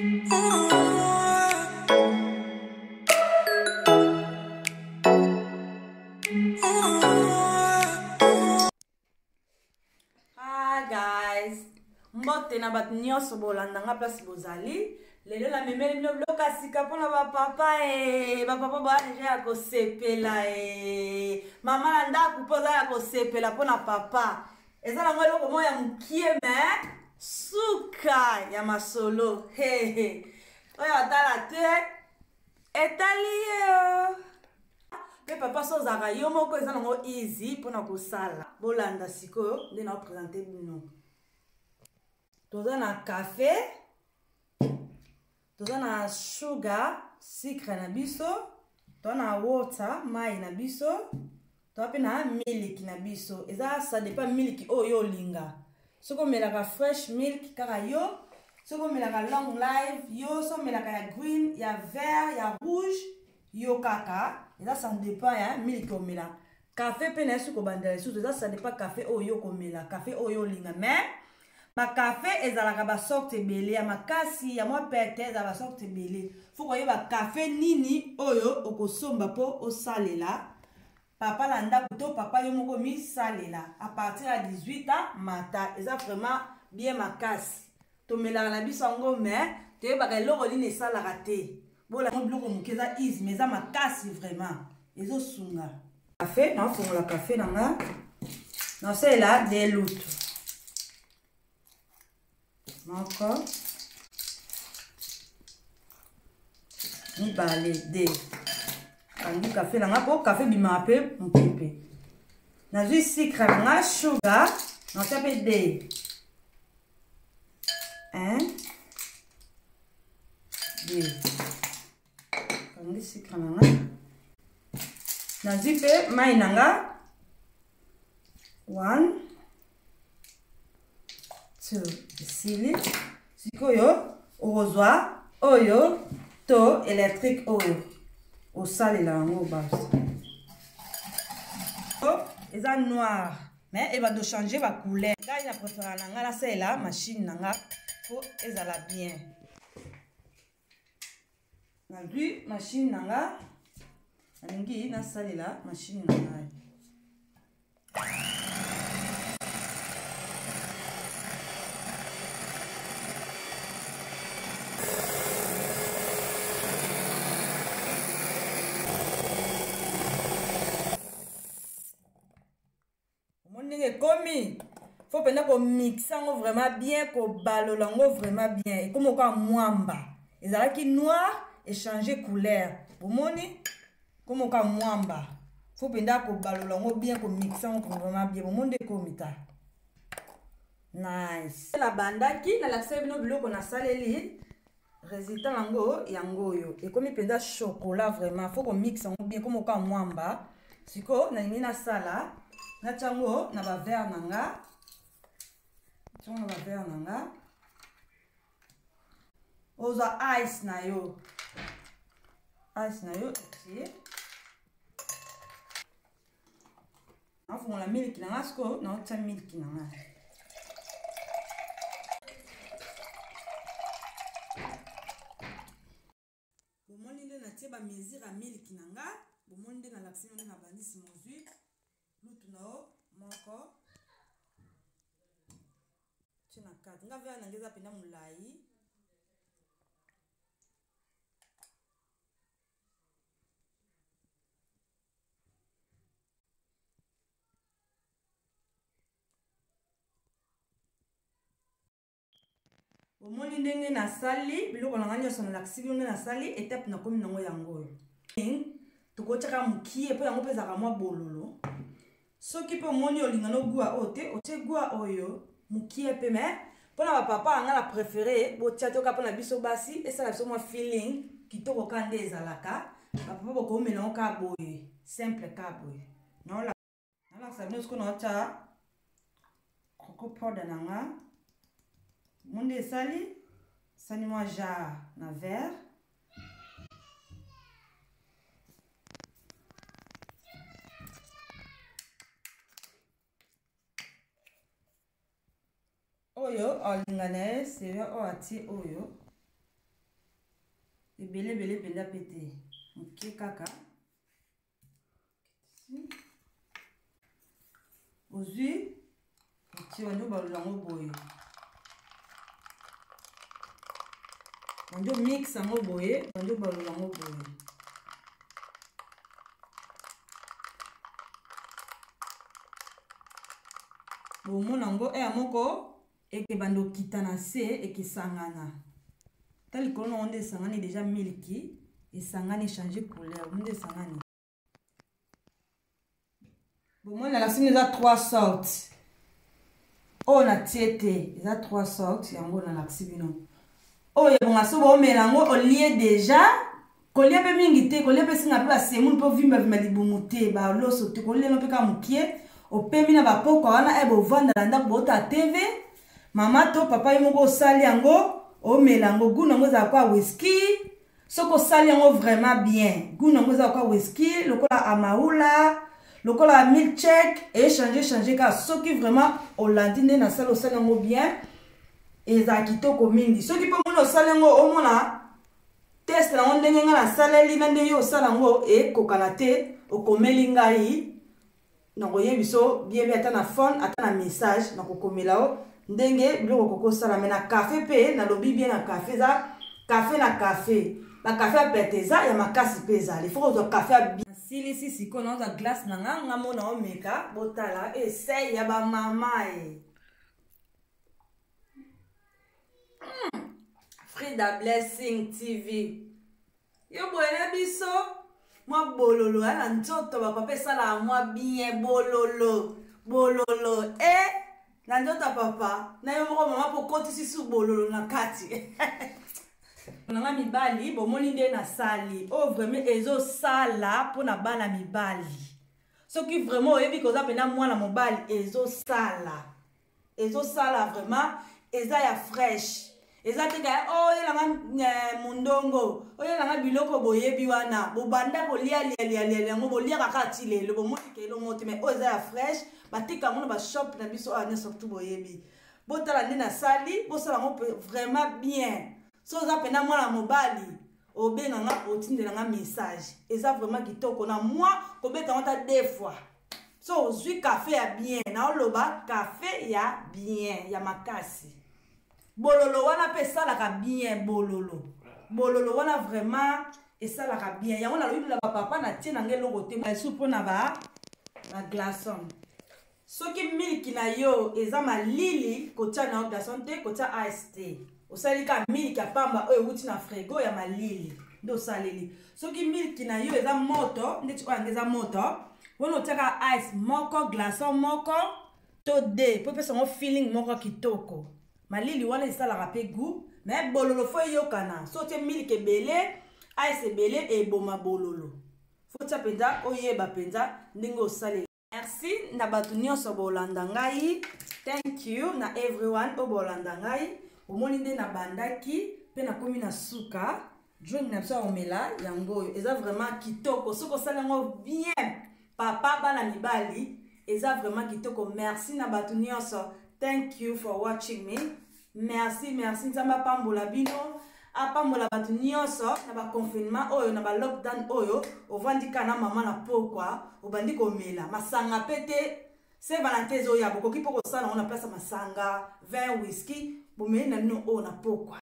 Hi guys, mbote na bato nyonso bolanda nga place bozali. Lelo namemeli bino biloko ya sika mpona bapapa e bapapa baa deja ya kosepela e mama na ndako mpo oza ya kosepela mpona papa. Eza nango eloko moko ya mokie me suka ya masolo hehe oyo atala te etali ye o mpe papa so ozalaka yo moko eza nango easy mpona kosala. Bolanda sikoyo nde na opresente bino. Toza na kafe, toza na sugar sucre na biso, toza na water mai na biso, toza mpe na miliki na biso. Eza ça dépend miliki oyo olinga. Soki omelaka fresh milk kaka yo, soki omelaka long live yo, soki omelaka ya green, ya vert, ya rouge yo kaka. Eza ça dépend ya miliki omela. Kafe mpe na ye soki kobandela lisusu, eza ça dépend kafe oyo yo komela, kafe oyo olinga. Mais bakafe ezalaka basorte ebele, ya makasi, ya mwa pete, ezala basorte ebele. Fo koyeba kafe nini oyo okosomba mpo osalela papa na ndako to papa yo moko misalela. A partir ya 18 ans mata eza vraiment bien makasi. Tomelaka na biso yango mais toyebaka eloko nini esalaka te. Bola biloko moke eza easy mais eza makasi vraiment, ezosunga. Kafe, naofongola kafe na nga, naosalela de lutu moko, mibale, de kangi kafe na nga mpo kafe ebimaka mpe mopepe. Nazwi sucre na nga, sugar, naotia mpe de 1 2, kangi sucre na nga. Nazwi mpe mai na nga 1 2, esili. Sikoyo okozwa oyo to électrique oyo osalela yango basi eza noir mais ebanda ochange bacouleur. Ngai na préférera na ngai nasalela machine na nga po ezala bien. Nazwi machine na nga, nalingi nasalela machine na ngai. Omoni ndenge ekomi, fo mpenza komixe yango vraiment bien, kobalola yango vraiment bien. Ekomi okoa mwamba, ezalaki noir echange couleur. Bomoni komi okoa mwamba, fo mpenza kobalola yango bien, komixe yango vraiment bien. Bomoni nde ekomi ta nice. Nabandaki nalakisaki bino biloko nasaleli, résultat yango yango oyo ekomi mpenza chocolat vraiment. Fo komixe yango bien, ekomi okoa mwamba. Sikoyo nalingi nasala, natia yango na baverre na nga, natia yango na baverre na nga. Ozwa ice na yo, ice na yo otie, nafongola miliki na nga. Sikoyo naotia miliki na nga. Bomoni nde natie bamesure ya miliki na nga. Bomoni nde nalakisi bino nde nabandisi. Mozwi lutu na yo moko, tie na kati. Nga verre na nga eza mpenza molai. Omoni ndenge nasali biloko na ngai nyonso, nalakisi bino nde nasali etape nakomi nango yango oyo. Tokotiaka mokie mpo yango mpe ezalaka mwa bololo. Soki mpe omoni olinga no gua oyo te, otie gua oyo mokie mpe. Me mpona bapapa yanga na préféré botia toka mpona biso basi esala biso mwa feeling kitoko ka nde ezalaka. Bapapa bokomela yango kaka boye simple, kaka boye. Nalakisa bino sikoyo, naotya coco powder na nga. Monde esali sali mwa jar na verre. Oyo alinga na ye sere oyo atie oyo. Ebele ebele mpenza mpe te, moke kaka. Ozwi otie, bandi obalola yango boye, bandi omix yango boye, bandi obalola yango boye. Bomona yango eya moko ekebanda okita na se, ekesangana ta likolo nango nde esangani deja. Miliki esangani, echange couleur nde esangani. Bomoni, nalakisi eza trois sortes. Oyo natie te, eza trois sortes. Yango nalakisi bino oyo ebonga. So boomela yango, olie deja, kolia mpe mingi te, kolia mpe singa mpe basemule mpe ovimbavimba libumu te, baloso te, kolia no mpe kaka mokie. Opemi na bapokwa wana, e bovanda na ndako, boota TV, mama to papa, ye moko osali yango, omela yango. Goût nango ezala kwa whisky. Soki osali yango vraiment bien, goût nango eza kwa whisky, lokola amaula, lokola milkshake, echange change kaka. Soki vraiment olandi nde nasali, osali yango bien, ezala kitoko mingi. Soki mpe omoni osali yango, omona test yango ndenge ngai nasaleli na ndenge yo osala yango ekokana te, okomeli ngai, nakoyebi so bien bien, ata na phone, ata na message, nakokomela o ndenge biloko okoki osala. Me na kafe mpe nalobi bien, na kafe eza kafe na kafe, bakafe ya pete eza ya makasi mpe ezali. Fo kozwa kafe ya bien. Nasilisi, sikoyo nazwa glace na nga, nga mona omeka. Botala esai ya bamama e. Frida Blessing TV, yo boye na biso mwa bololo ya na nzoto bapapa esalaka mwa bien. Bololo, bololo e na nzoto ya papa na yo moko mama, mpo okotisi su bololo na kati nanga mibali. Bomoni nde nasali oyo, vraiment ezosala mpona bana mibali. Soki vraiment oyebi koza mpena mwana mobali, ezosala, ezosala vraiment. Eza ya fresh, eza te kaya oyelanga mondongo, oyelanga biloko boyebi wana, bobanda kolia lialialiali yango, boliaka kaka ti lelo, bomoni ke elongo te. Mais oyo eza ya fresh, bateka yango na bashop na biso awa nyonso tu boyebi. Botala nde nasali, bosala yango vraiment bien. So oza mpena mwana mobali, obenganga, otindelanga message. Eza vraiment kitoko. Na mwa kobeta yango ata deux fois, so ozwi kafe ya bien, naoloba kafe ya bien ya makasi. Bololo wana mpe esalaka bien, bololo, bololo wana vraiment esalaka bien. Yango nalobi na bapapa, natie nanga eloko te esu mpona baglaçon. Soki miliki na yo eza malili, kotia na yo glaçon te, kotia ice te. Osali kaka miliki ya pamba oyo ewuti na frigo ya malili nde osaleli. Soki miliki na yo eza moto, ndeti oyo yango eza moto wana, otiaka ice moko, glaçon moko to de, mpo epesa yango feeling moko kitoko. Malili wana esalaka mpe goût, mais bololo fo eyokana. So otie miliki ebele, ice ebele, eboma bololo. Fo tia mpenza, oyeba mpenza ndenge osalela. Merci na bato nyonso bolanda ngai. Thank you na everyone oyo bolanda ngai. Omoni nde nabandaki mpe nakomi na suka. Drink na biso ya komela yango oyo eza vraiment kitoko. Soki osali yango bien, papa, bana mibali, eza vraiment kitoko. Merci na bato nyonso. Thank you for watching me. Merci, merci. Nzambe apambola bino, apambola bato nyonso na baconfinement oyo, na balockdown oyo. Ovandi kaka na mama na pokwa, obandi komela masanga mpe te. Saint Valentin ezoya, bokoki mpo kosala yango na place ya masanga, vin, whisky. Bomeli na bino oyo na pokwa.